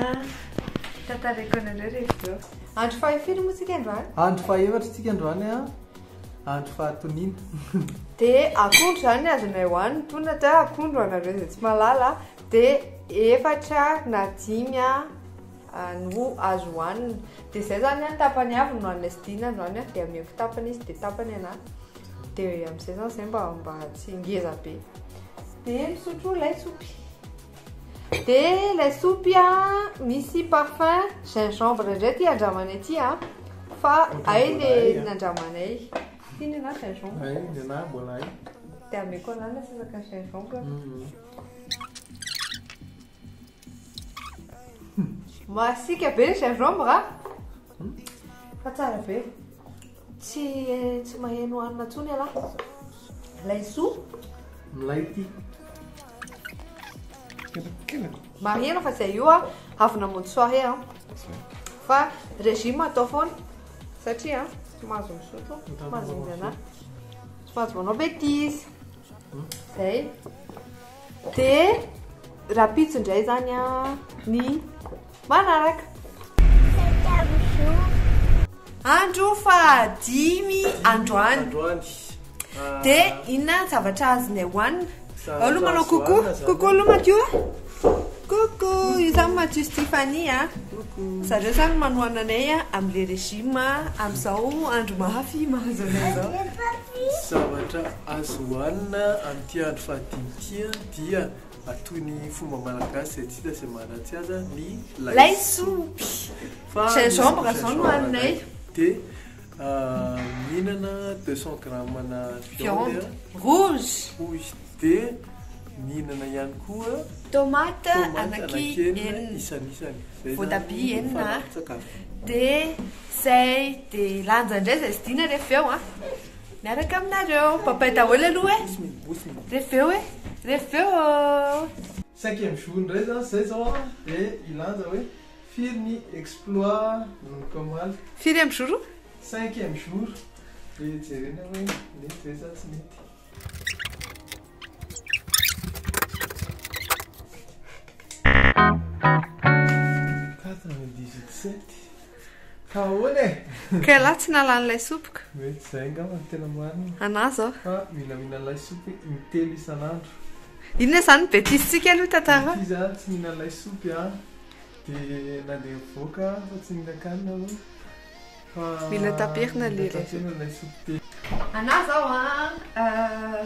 tantaraiko anareo rehefa avy eo. Andro fahafiry moa tsika androany? Andro fahaefatra tsika androany andro fahatoniana. Dia akondro zany azonay hohanina, tonga dia akondro anareo izay tsy mahalala, dia 4 na 5 no azo hohanina. Dia izay zany tapany avy no hohanina sy dina androany, dia ameko tapany izy dia tapany anahy. Dia amin'izay zany izay mba tsy ngeza be. Dia misotro lasopy. Dia lasopy misy parfum gingembre indray ty andramanay ty fa ay le nandramanay. Ty ny anahy gingembre. Ay, ny anahy mbola ay. Dia ameko anahy nasesaka gingembre. Masiaka be ny gingembre fa tsara be. Tsy maheno hanina intsony ialahy. Laisoa. Milay ty. Marihana fa zay io avy namonjy soirée Fa régime atao foana satria tsy mahazo misotro, tsy mahazo mihinana, tsy mahazo manao bêtise. Zay. Dia rahampitso indray zany ny manaraka. Andro fahadimy androany. Androany. Dia inona zavatra azonay hohanina? Zavatra Aloha manao azo coucou. hohanina zany. Coucou aloha Mathieu. Coucou, io zany Mathieu sy Tiffany Coucou. Zareo zany manohana anay amin'ilay régime amin'izao andro mafy mahazo anay izao. Zavatra azo hohanina amin'ity andro fahadimy ity dia toy ny fomba malagasy izay tsy hita izay maharatsy azy ny lasopy. Fa Gingembre misy zao no gingembre hohaninay. Dia mihinana 200 grammes na viande Viande rouge. Rouge. Dia mihinana ihany koa Tomate tomate anaky anaky enina enina. isanisany. Zay zany Voatabia no enina. fanampin-tsakafo. Dia zay, dia lanja indray zay sy dina rehefa eo Miaraka aminareo. Papay daholo aloha e. Bosiny, bosiny. Rehefa eo e. Rehefa eo. Cinquième jour indray zany zay zao dia ilanja hoe firy ny exploit nanomboka omaly. Firy amby jour? Cinquième jour. Dia jerena hoe mety ve sa tsy mety. 98,7. Fa ahoana e? Ka ialahy tsy nahalany lasopiko. Mety zay angamba no tena marina. Anahy zao. Fa mila mihinana lasopy intelo isan'andro. Inona zany bêtise-tsika aloha tantara? Bêtise tsy mihinana lasopy dia nandeha nivoaka fa tsy mihinan-kanina aloha. Fa Mila taperina le mila lasopy. taperina lasopy telo. Anahy zao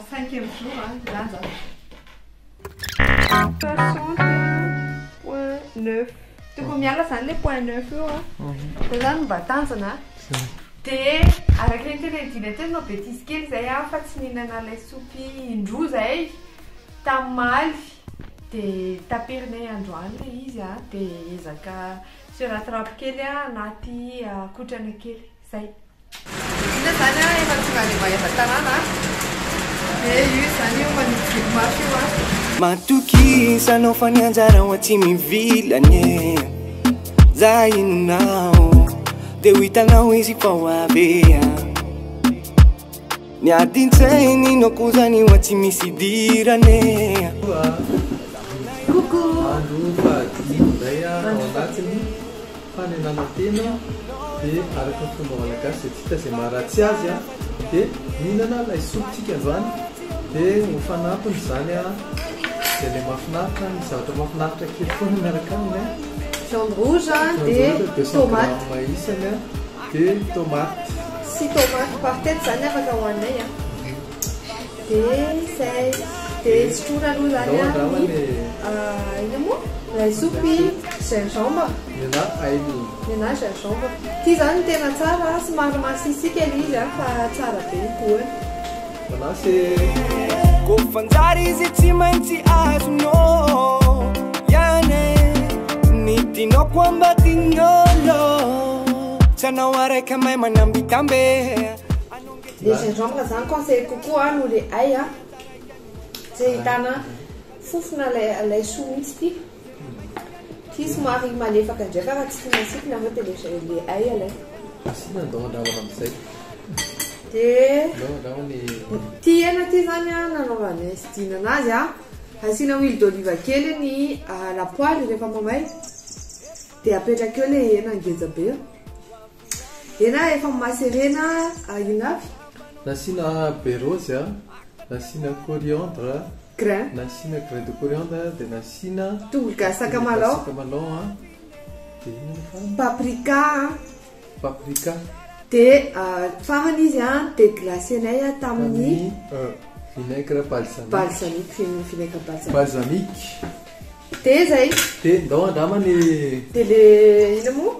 cinquième jour lanja. 60.9. Tokony miala zany le point neuf io Zay zany mba tanjona. Dia araka ny tena idina teo nanao bêtise kely zay fa tsy nihinana lasopy indroa zay tamin'ny maly. Dia taperinay androany le izy dia ezaka se rattrape kely anaty kotrana kely zay. Inona zany efa tonga any Maevatanàna Dia io zany io manididiny mafy io Matokisa anao fa ny anjara ho atsy mivilany e. Za inonao dia ho hitanao izy fa ho avy Ny adin-tsainy no koa zany ho atsy misy idirany e. Coucou. Andro fahadimy indray ao anatiny fanenana tena dia araka ny fomba malagasy izay tsy hita izay maharatsy azy dia mihinana lasopy tsika androany dia ho fanampiny izany izay ilay mahafinaritra ny zavatra mahafinaritra kely foana miaraka aminy Viande rouge Viande dia rouge, 200 tomate. grammes isany dia tomate. Sy tomate par tête zany afaka hohaninay Dia zay. Dia sotroina aloha zany Ndao andramana ny, e. inona moa? Lasopy gingembre. Ny anahy ainy. Ny anahy gingembre. Ty zany no tena tsara, somary masisika ilay izy fa tsara be ny goany. Manasy. Koa fanjary izy tsy maintsy azonao ihany. Ny tianao koa mba tian'olo. Tsy anao araiky mahay manambitambe. Le gingembre zany conseil kokoa noho le ail a. Tsy ahitana fofona laisoa mihitsy ty. Ty somary malefaka ndraika raha tsy tia masiaka nareo dia le ail alay. Asiana andao andramana amin'izay. Dia Andao andramana ty hena ty zany a nanaovana sy dina anazy a. Asiana huile d'olive kely ny lapoaly rehefa mamay. Dia apetraka eo le hena ngeza be. Hena efa maserena inona avy? Nasiana baie rose a, nasiana coriandre, Grain. nasiana grain de coriandre, dia nasiana Tongolo gasy sakamalao. Sakamalao a. Dia inona ny farany? Paprika. Paprika. Dia farany izy a, dia glacenay a tamin'ny vinaigre balsamique. Balsamique, vinaigre balsamique. Balsamique. Dia zay. Dia ndao andramany. Dia le ina moa?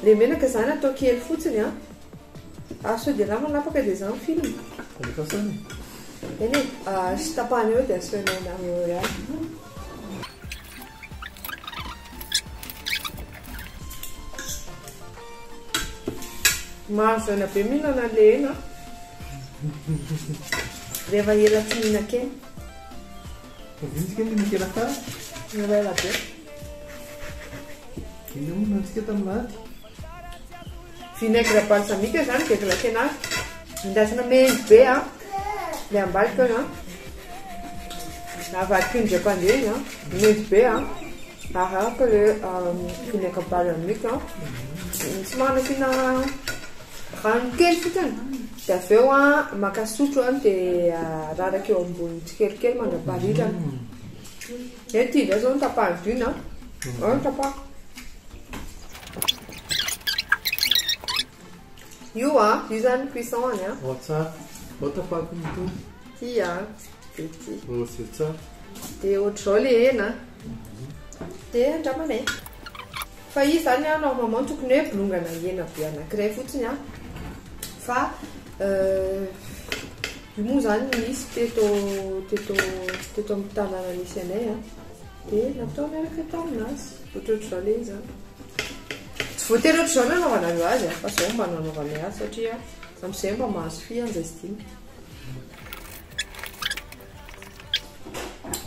Le menaka zany atao kely fotsiny a. Ary sao dia raha manapaka dia zany film. Alefa sany. Eny e, sy tapahana eo dia asehoanay anareo ihany. Mahazo aina be mihinana an'le hena. Rehefa ela tsy mihinan-kena. Vintsika ny mihinan-kena fa? Ela ela be. Inona moa nantsika tamin'ny Vinaigre balsamique zany dia glacena azy. Endasina mendy be a. Le ambadika eo a. Avadika indray mpandeha izy a. Mendy be a. Araka le vinaigre balsamique a. Somary nasiana rano kely fotsiny. Dia avy eo a maka sotro a dia raraka eo ambony tsikelikely mandra-parirana. Dia ity indray zao no tapahana dina. Ao no tapahana. Io a, io zany cuisson any a. Ao tsara. Ao tapahako ny tony. Ty a, dia ty. Oh, c'est tsara. Dia ohatr'izao le hena. Dia andramanay. Fa izy zany a, normalement tokony hoe bolongana hena be anankiray fotsiny a. Fa io moa zany nisy teto amin'ny tanàna nisy anay a. Dia natao miaraka taminazy. Ohatrohatr'izao le izy zany. Tsy voatery ohatr'izao nanaovanareo azy a, fa zao mba nanaovanay azy satria amin'izay mba mahazo fia an'izay sy dimy.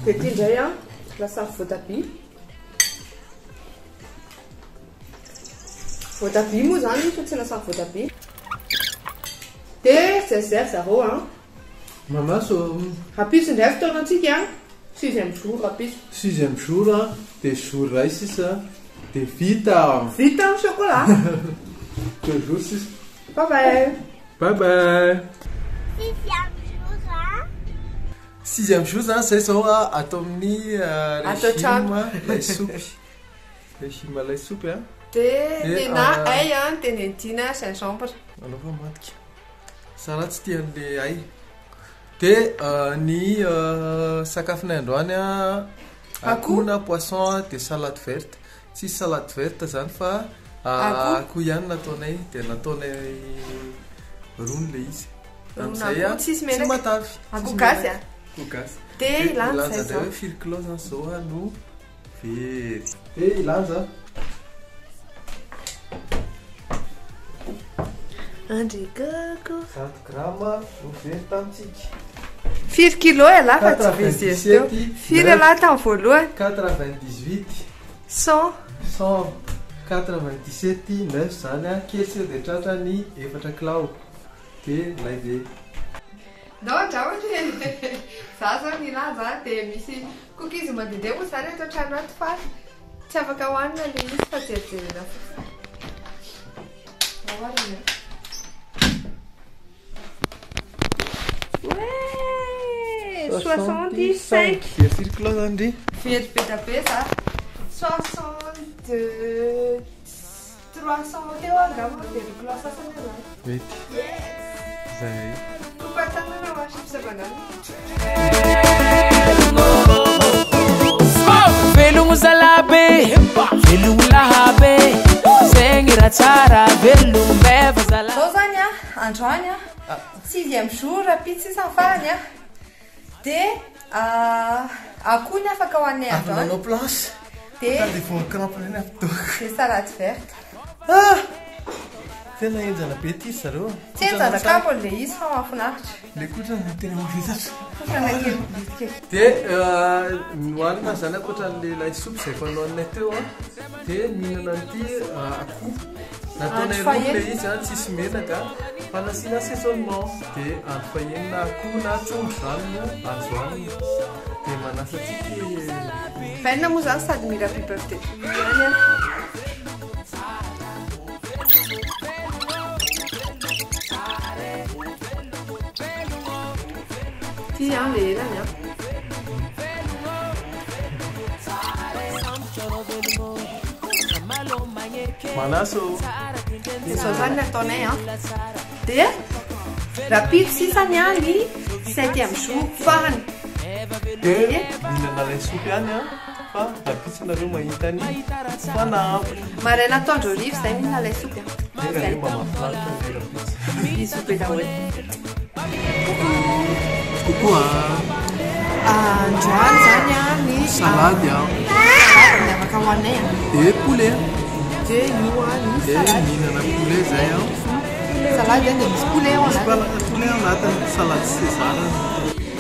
Dia ity indray a, lasary voatabia. Voatabia moa zany fa tsy lasary voatabia. Dia zay zay ry zareo a. Mamaso. Rahampitso indray fotoanantsika a. Sixième jour rahampitso. Sixième jour a, dia jour iray sisa, dia vita. Vita ny chocolat. Deux jours sisa. Bye bye. Bye bye. Sixième jour a. Sixième jour zany zay zao a, atao amin'ny Atao trano. régime laisoupy. Régime laisoupy a. Dia Dia, tena ail a, tena entina gingembre. Aleo fa matika. Sara tsy tia an'le ail. Dia ny sakafonay androany a, Akoho. akoho na poisson dia salade verte. Tsisy salade verte zany fa Akoho. akoho ihany nataonay, dia nataonay rony le izy. Rony Amin'izay akoho, a, tsisy tsy menaka. matavy. Akoho Tsisy gasy menaka. a. Akoho gasy. Dia Dia ilanja ilanja izay indray hoe zao. firy kilao zany zao a no very. Dia ilanja. Andrikako. 100 grama no very tamintsika. Firy kilo ialahy fa tsy vezivezy teo. Firy ialahy tamin'ny voalohany? 98. 100. 197 neuf zany a, kely sy dia tratra ny efatra kilao. Dia lay be. Ndao andramana e. Za zao nilaza dia misy cookies mandehandeha moa zany ato an-trano ato fa tsy afaka hohanina le izy fa jerijerena fotsiny. Ahoana? Ouais, 65. Very firy kilao zany ry? Very be da be za. 62, 300 teo angamba very kilao sasany eo zany. Mety. Yes. Zay. Kopatanana ho chips banane. Velogno zalabe, velogno lahabe, zegny raha tsara, velogno meva zalahy. Zao zany a, androany a, sixième jour, rahampitso sisa ny farany a. Dia Akoho ny afaka hohaninay Avy androany. nanao planche. Dia Sady voan'ny crampe ireny avy teo. dia salade verte. Ah! Tena henjana be ity zareo. Tsy henjana kamo le izy fa mahafinaritra. Le kotrana no tena mavesatra. Kotrana kely bitika. Dia nohanina zany ankoatran'le lasopy izay efa nohaninay teo a, dia mihinana an'ity akoho. Nataonay Andro roa le fahenina. izy a, tsisy menaka fa nasiana assaisonnement. Dia andro fahenina akoho na trondro zany no azo hanina. Dia manasa antsika e. Fahenina moa zany sady mila happy birthday to you ihany a. Ty an le elany an. Manaso. Dia izao zany ny ataonay an. Dia rapide sisany an ny septième jour farany. Dia mihinana lasopy ihany an, fa rapitso nareo mahita ny fanampiny. Maraina atoandro hariva izay mihinana lasopy an. Dia nareo mba mahafinaritra ny rapitso. Bisous be daholo. Coucou ah. Androany zany an ny Salade an. Salade miavaka hohaninay an. Dia poulet. Dia io an ny Dia salade. mihinana poulet zay an. Salade an dia misy poulet ao Misy anatiny. poulet ao anatiny, salade César.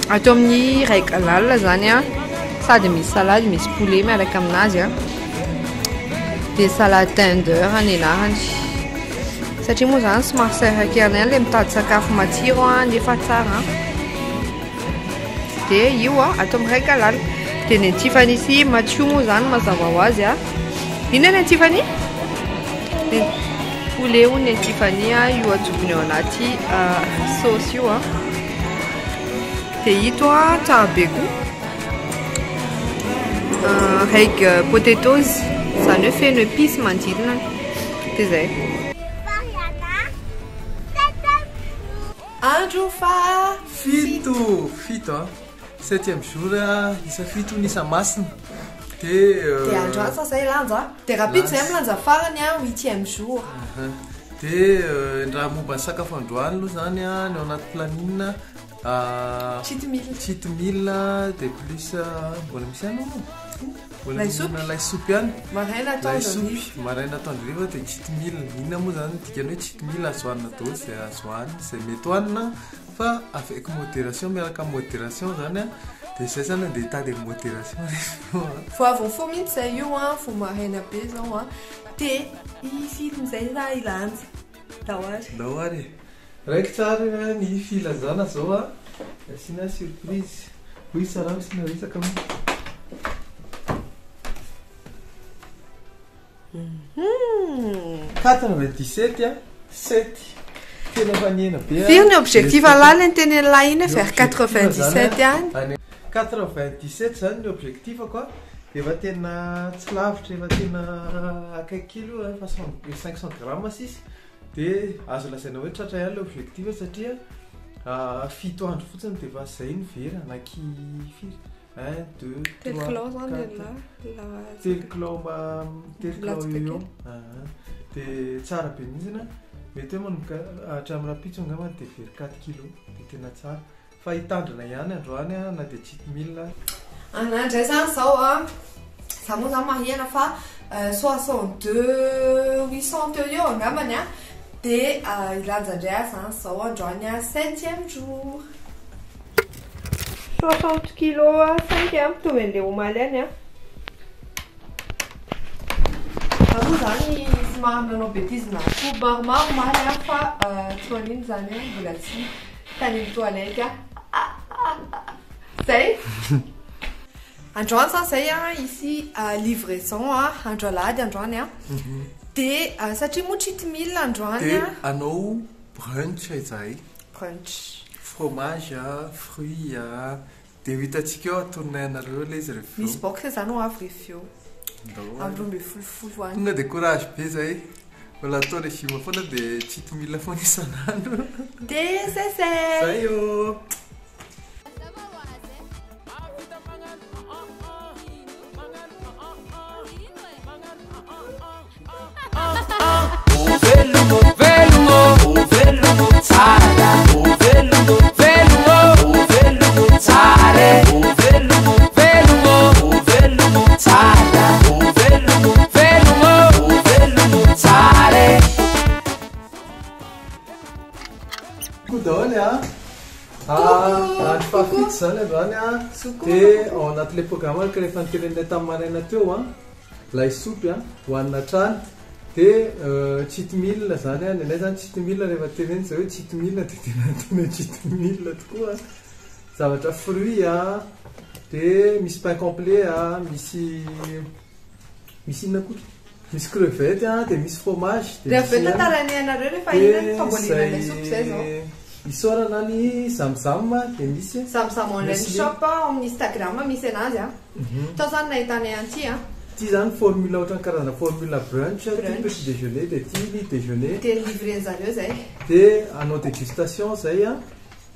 Ato amin'ny iray galal zany an, sady misy salade misy poulet miaraka aminazy an. Dia salade tender ny anarany. Satria moa zany somary sairaka ihany ihany le mitady sakafo matsiro an, nefa tsara an. Dia io an, ato amin'ny iray galal. Dia ny antsifany sy Mathieu moa zany mazava ho azy an. Inona ny antsifany? Ny poulet hono ny antsifany an, io atsobony ao anaty saosy io an. Dia ito an, tsara be koa. Egg potatoes, izany hoe feno épices manodidina. Dia izay. Andro faha fito, fito an. Septième jour isa fito ny isa masina. Dia, Dia androany sa zay lanja. Dia rapide zay milanja farany an, huitième jour. Dia raha momba ny sakafo androany aloha zany an, ny ao anaty planning, Cheat meal. Cheat meal, dia plus, mbola misy ihany moa? Mbola Lasopy. mihinana lasopy ihany. Maraina atoandro Lasopy, hariva. maraina atoandro hariva dia cheat meal. Inona moa zany dikany hoe cheat meal? Azo hanina daholo izay azo hanina, izay mety hohanina, fa avec modération, miaraka amin'ny modération zany an. Dia izay zany andeha hitady amin'ny modération rehefa eo an. Vao avy nifoha mihitsy izay io an, vao maraina be izao an. Dia hifilm izay za hilanja. Ndao ary. Ndao ary e. Raiky tsara ny filazana zao a. Asiana surprise. Hoy Sarah asiana resaka moa. 97 a, 7. Tena efa nihena be a. Firy ny objectif alala ny tenen'lahy iny vers Ny objectif 97 zany a, any? any 97 zany ny objectif ko a. Efa tena tsy lavitra, efa tena akaiky kely io a, efa 500 grammes sisa. Dia azo lazaina hoe tratra ihany ilay objectif satria 7 andro fotsiny dia efa zay ny very, anaky firy? 1, 2, Telo 3, kilao zany 4. le la Telo kilao mba, telo kilao Latsaka eo eo. kely. Dia tsara be mihitsy na mety hoe manomboka hatramin'ny rahampitso angamba dia very 4 kilos, dia tena tsara. Fa hitandrina ihany androany na dia cheat meal aza. Ana indray zany zao a, za moa zany marihana fa 62 800 teo eo angambany a, dia hilanja indray aho zany zao androany a, septième jour. 60 kilo 5 a, mitovy an'ilay omaly ihany a. Za moa zany somary nanao bêtise na akoho maromaro omaly a, fa tsy maninona zany a, mbola tsy tany amin'ny toilette a. Zay. Androany zany zay a, hisy livraison a, andro alahady androany a. Dia satria moa cheat meal androany Dia a. hanao brunch izahay. Brunch. Fromage a, fruits a, dia ho hitantsika eo atoronay anareo ilay izy rehefa Misy eo. box zany ho avy rehefa eo. Ndao Amin'ny ary. 12 any. Tonga dia courage be zay. Mbola atao régime foana dia cheat meal foana isan'andro. Dia zay zay. Zay ô. Tsara. Coucou daholo a. Coucou. Andro fahafito zany androany a. Coucou. Dia ao anatin'ilay programme araka rehefa niteneninay tamin'ny maraina teo a, lay soupy a, hohanina hatrany. Dia cheat meal zany a, ny anay zany cheat meal rehefa tenenina zay hoe cheat meal dia tena tena cheat meal tokoa. Zavatra fruit a, dia misy pain complet a, misy misy inona koa? Misy crevette a, dia misy fromage, dia Rehefa misy avy eo hena. tantarainay anareo rehefa inona ny Dia fambolena ilay soupe zay zao. izay isaorana ny Zamzam dia misy Zamzam online Muesli. shop ao amin'ny Instagram misy anazy a. Tao zany nahitanay an'ity a. Ty zany formule ohatran'ny karazana formule brunch, ty Brunch. petit déjeuner dia ty ny déjeuner. Dia livrer zareo zay. Dia hanao dégustation zay a.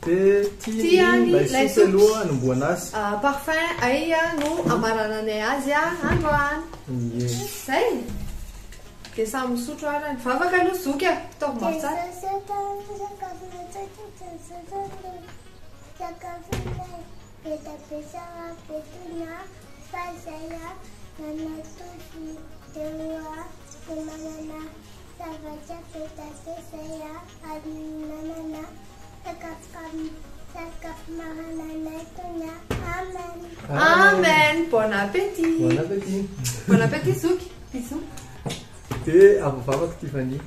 Dia ty Ty a ny ny lay lay soupe soupe. aloha hanombohana azy. Parfum ay no amarananay azy a androany. Ie. Zay. Dia samy misotro arany. Vavaka aloha zoky a. Ataovy mafy tsara. Amen. Bon appétit. Bon appétit. Bon appétit zoky. Bisous. Dia avavavako Tiffany.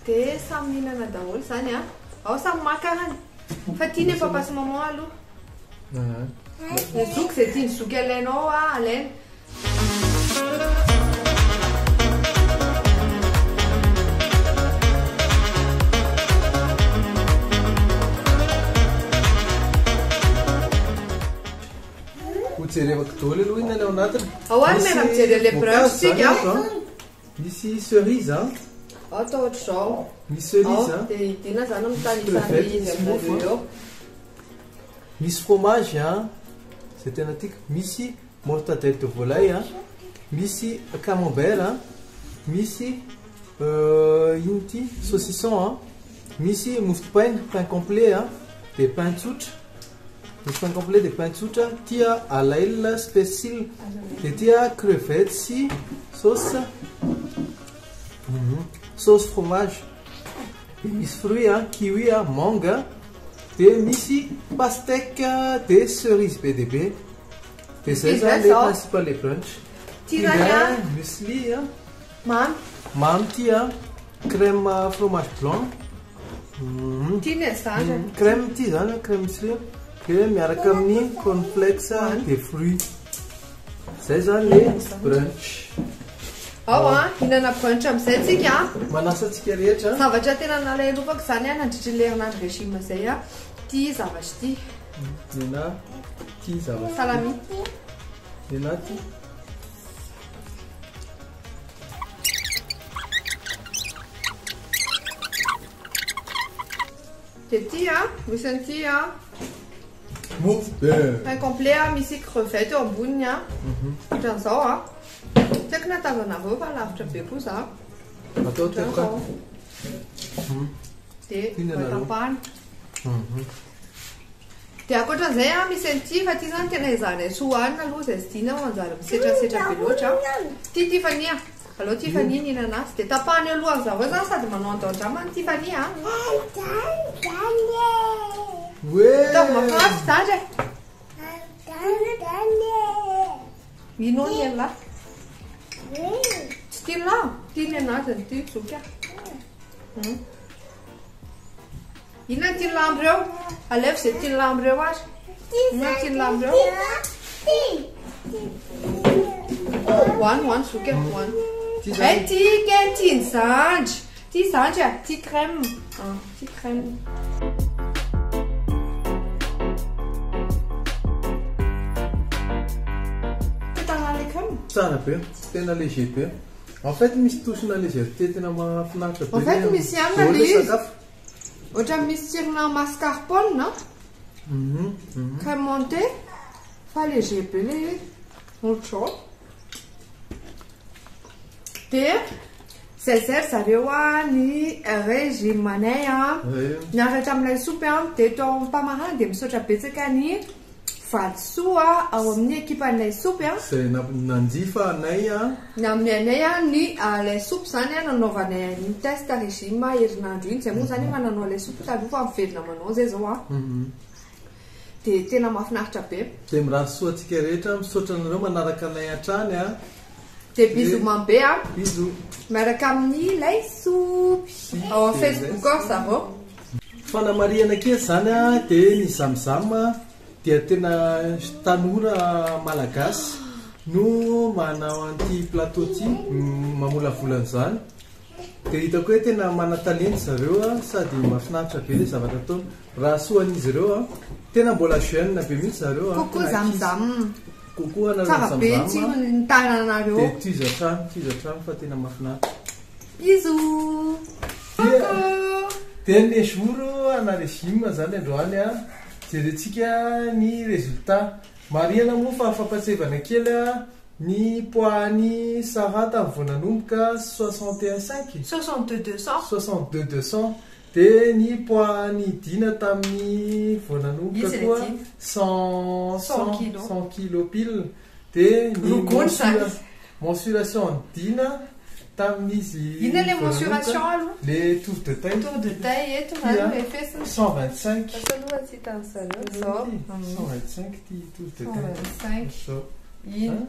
Dia samy mihinana daholo zany a. Ao samy maka hany. Fa tia ny papa sy maman aloha. Ny zoky zay tiany zoky alainao a, alaina. Ho jerevako daholo aloha inona ny ao anatiny. Ao ary Misy miara mijery an'ilay brunch voankazo tsika. zany ato, a. Misy cerise a. Ao atao ohatr'izao. Misy cerise Ao a. dia idina zany mitanisa Crevette, izy misy aminareo mofo, eo. Misy fromage a. Zay tena tiako. Misy mortadelle de volaille a. Misy camembert a. Misy ino ty? Saucisson a. Misy mofo dipaina, pain complet a. Dia pain tsotra. Misy pain complet dia pain tsotra. Ty a alail sy persil. Dia ty a crevette sy sauce. Sauce fromage. Dia misy fruit a, kiwi a, mangue a. Dia misy pastèque dia cerise be dia be. Dia zay Ty zany zay le zao. principal le brunch. Ty zany a. Muesli a. Mamy. Mamy ty a. Crème fromage blanc. Ty ny zany. Crème ty zany a, crème muesli. Dia miaraka amin'ny cornflakes dia fruits. Zay zany le brunch. Ao a, hihinana brunch amin'izay tsika a. Manasa antsika rehetra. Zavatra tena nalahelofako zany a nandritra ilay herinandro régime zay a. Ty zavatra ty. Nena ty zavatra. Salami. Nena ty. Dia ty a, misy an'ity a. Mofo be. Pain complet a, misy crevette eo amboniny a. Ohatran'izao a. Tsy haiko na tazanareo fa lavitra be koa za. Atao teboka. Ohatran'izao. Dia Tiany ianareo. voatapahana. Dia ankoatran'izay a, misy an'ity fa ty zany tena ezahanay sy hohanina aloha izay sy tiana manjary misetrasetra be loatra. Ty Tiffany a. Aleo Tiffany nihinana azy. Dia tapahana eo alohan'ny zareo zany sady manao andao-andramany Tiffany a. Hoe. Ataovy mahafinaritra zany e. Ino ny ela? Tsy tiany lahy? Tiany anazy ny ty zoky a. Inona ny tiany lahy amin'ireo? Alefa izay tiany lahy amin'ireo ary. Inona ny tiany lahy amin'ireo? Hoano, hoano zoky a, hoano. Ty Eh, zany. ty ke tiany zandry. Ty zandry a, ty crème. Ah, ty crème. Tena le crème. Tsara be, tena léger be. En fait misy touche-na légèreté tena mahafinaritra be. En fait, le- misy ihany daholo le le izy. sakafo. Ohatran'ny misy tsirona mascarpone, non? Crème montée. Fa léger be le izy. Ohatr'izao. Dia zay zay ry zareo a ny régime anay a. Ouais. Miaraka amin'ilay soupy a, dia tao am-pamarana dia misaotra betsaka ny Valisoa ao amin'ny ekipan'ilay sopy a. Izay nanjifa anay a. Nanome anay a ny ilay sopy izany a nanaovanay an'iny test régime herinandro iny. Izay moa izany efa nanao ilay sopy taloha fa miverina manao izay izao a. Dia tena mahafinaritra be. Dia mirary soa antsika rehetra, misaotra anareo manaraka anay hatrany a. Dia bisous mamy be a. Bisous. Miaraka amin'ny ilay sopy. Ao amin'ny Facebook ao zareo. Fanamarihana kely izany a, dia ny Zamzam dia tena tanora malagasy no manao an'ity plateau ity, mamolavola an'izany. Dia hitako hoe tena manan-talenta zareo a, sady mahafinaritra be ilay zavatra ataony. Raha soa an'izy ireo a, tena mbola jeune be mihitsy zareo a. Coucou Zamzam. Coucou anareo Zamzam. Tsara be ny tsiron'ny tananareo. Dia tohizo hatrany, tohizo hatrany fa tena mahafinaritra. Bisous. Coucou. Dernier jour ana régime zany androany a, jerentsika ny résultat. Marihana moa fa fampatsiahivana kely a, ny poids an'i Sarah tamin'ny vao nanomboka 61 5. 62 200. 62 200. Dia ny poids an'i Dina tamin'ny vao nanomboka koa 100 100 kilos pile. Dia ny mensuration an'i Dina tamin'izy Inona ilay mensuration aloha? Le tour de taille. Tour de taille eto izany no refesina. 125. Lasa aloha tsy hitan'ny zareo izao. 125 ity tour de taille. 125. Izao. Iny.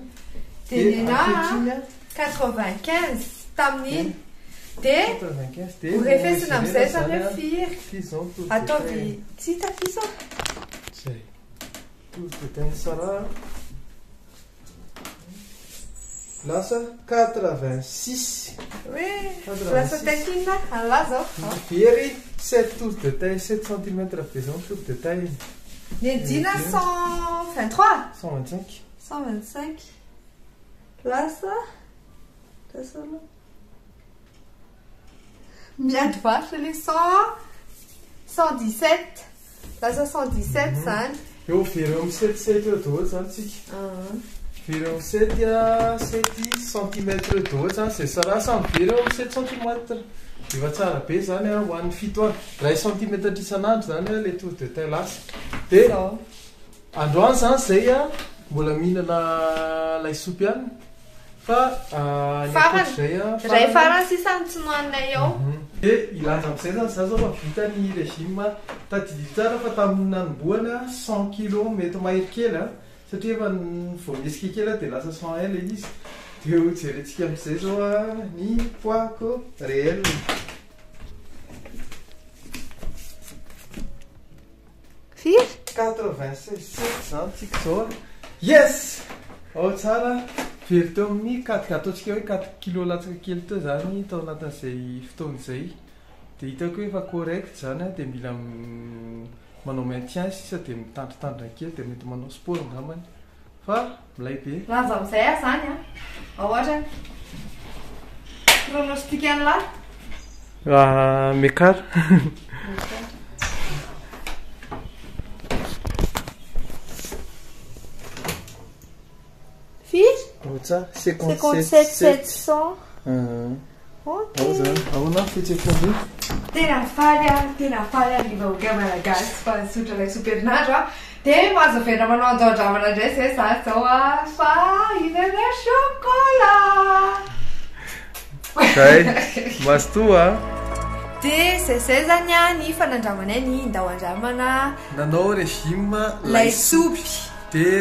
Dia nenaha 95 tamin'iny. Dia 95 ho refesina amin'izay izany hoe firy. Ity izao ny tour de Ataovy taille. tsy hita fisa. Izay. Tour de taille Sarah. Lasa 86. Hoe lasa taille inona? An'lah zao. Very 7 tours de taille, 7 cm be zao ny tour de taille. Ny Dina 123. 125. 125. Lasa lasa aloha. Miady varotra ilay 100 117. Lasa 117 zany. Eo very eo amin'ny 7 7 eo daholo zany tsika. Very eo amin'ny 7 a 7 cm daholo zany zay Sarah samy very eo amin'ny 7 cm. Efa tsara be zany a ho an'ny fito andro. 1 cm isan'andro zany a le tour de taille lasa. Dia androany zany zay a mbola mihinana laisoa ihany fa ny ankoatr'izay a Ray farany sisa ny tsy nohaninay ao. Dia hilaza amin'izay zany za zao fa vita ny régime. Tadidio tsara fa tamin'ny nanombohana 100 kilos mety mahery kely a, satria efa vao mihetsika kely aho dia lasa 101 ilay izy. Dia ho jerentsika amin'izay zao a ny poids-ko réel. Firy? 96 sept zany tsika zao a. Yes! Ao tsara. Very teo amin'ny quatre, ataontsika hoe quatre kilos latsaka kely teo zany tao anatin'izay fotoana izay. Dia hitako hoe efa correct zany a, dia mila manao maintien sisa dia mitandrintandrina kely dia mety manao sport angambany. Fa milay be. Laza amin'izay aho zany a. Ao ohatra pronostic an'lah. Mekar. Firy? Ao tsara, 57 700. Ok. Ao zany, ahoana ny fihetseham-po? Tena faly aho, tena faly aho ny vahoaka malagasy fa nisotra ilay soupe herinandro a. Dia mahazo avela manao andaon-dramana indray izay za izao a, fa hihinana chocolat. Zay, mazotoa a. Dia izay izay zany a ny fanandramanay ny ndao andramana. Nanao régime laisoa. Dia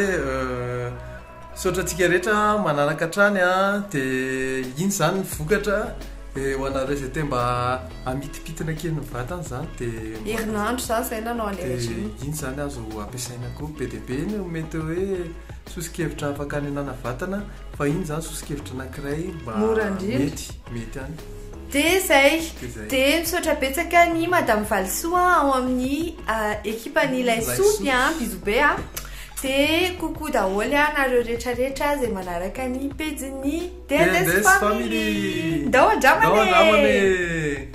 Misaotra antsika rehetra manaraka hatrany a, dia iny izany ny vokatra, dia ho anareo izay te mba hamitipitina kely ny vatana izany dia Herinandro izany izay nanao an'ilay régime. Dia iny izany azo ampiasaina koa, be dia be no mety hoe soso-kevitra afaka hanenana vatana fa iny izany soso-kevitra anankiray mba Mora indrindra. mety, mety ihany. Dia izay. Dia izay. Dia misaotra betsaka ny Madame Valisoa ao amin'ny ekipan'ilay Soa a, bisous be a. Dia coucou daholo a nareo rehetra rehetra izay manaraka ny pejin'ny DNS Family. Ndao andramana e! Ndao andramana e!